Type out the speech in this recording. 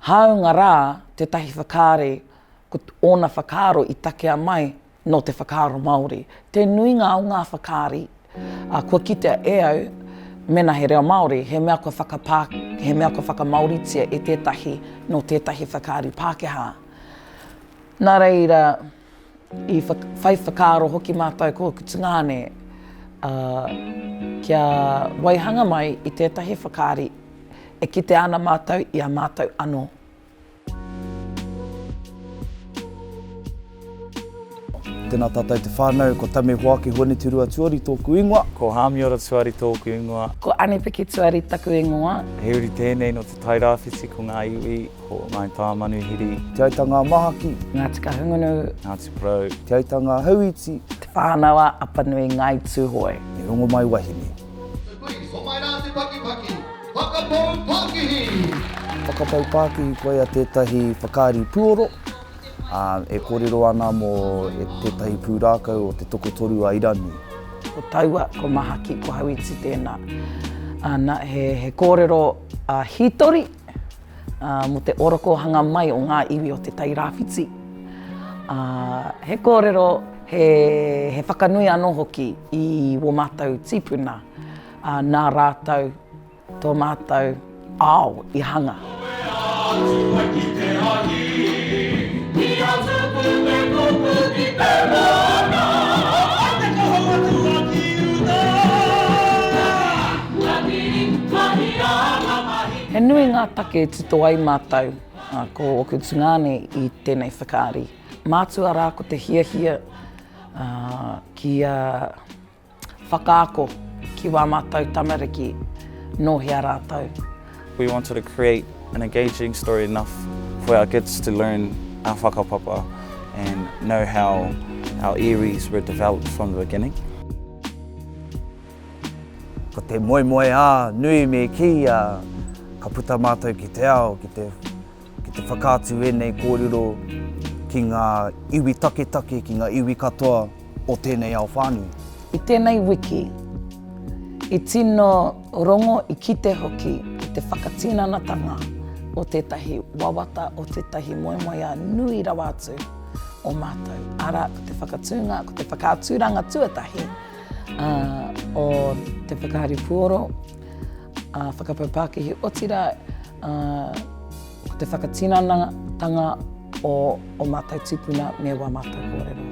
Hāunga rā tētahi whakaari, ko ōna whakaaro i takea mai nō te whakaaro Māori. Te nuinga o ngā whakaari, ā, kua kitea e au, mēnā he reo Māori, he mea kua whakapā, he mea kua whakamāoritia e tētahi nō tētahi whakaari Pākehā. Nā reira, i whai whakaaro hoki mātou ko ōku tungāne, ā, kia waihanga mai i tētahi whakaari e kitea ana mātou i a mātou anō. Tēnā tātou te whānau, ko Tame Hoake Honeturua Tuari tōku ingoa. Ko Hāmiora Tuari tōku ingoa. Ko Anipiki Tuari taku ingoa. He uri tēnei nō Te Tairāwhiti, ko ngā iwi, ko Ngāi Tāmanuhiri. Te Aitanga-a-Mahaki. Ngāti Kahungunu. Ngāti Porou. Te Aitanga-a-Hauiti. Te Whānau-a-Apanui, Ngāi Tūhoe. Me Rongomaiwahine. So please, homai rā te pakipaki, whakapau pākihi! Whakapau pākihi koia tētahi whakaari puoro, ā, e kōrero ana mō tētahi pūrākau o te tokotoru a Iranui. Ko Taua, ko Mahaki, ko Hauiti tēnā. Ana, he, he kōrero ā, hītori ā, mō te orokohanga mai o ngā iwi o Te Tai Rāwhiti. Ā, he kōrero, he, he whakanui anō hoki i wō mātou tīpuna, ā, nā rātou Tō mātou ao i hanga. He nui ngā take e tito ai mātou, ko ōku tungāne i tēnei whakaari. Mātua rā ko te hiahia kia whakaako ki wā mātou tamariki nō hea rātou. We wanted to create an engaging story enough for our kids to learn our whakapapa and know how our iwis were developed from the beginning. Ko te moemoeā nui me kī, ka puta mātou ki te ao, ki te Ki te whakaatu ēnei kōrero ki ngā iwi taketake, ki ngā iwi katoa o tēnei ao whānui. I tēnei wiki, i tino rongo, i kite hoki i te whakatinanatanga o tētahi wawata, o tētahi moemoeā nui rawa atu o mātou, arā, ko te whakatūnga, ko te whakaaturanga tuatahi o te whakaari puoro, ā, whakapau pākihi, otirā, ā, ko te whakatinanatanga o ō mātou tūpuna me wā mātou kōrero.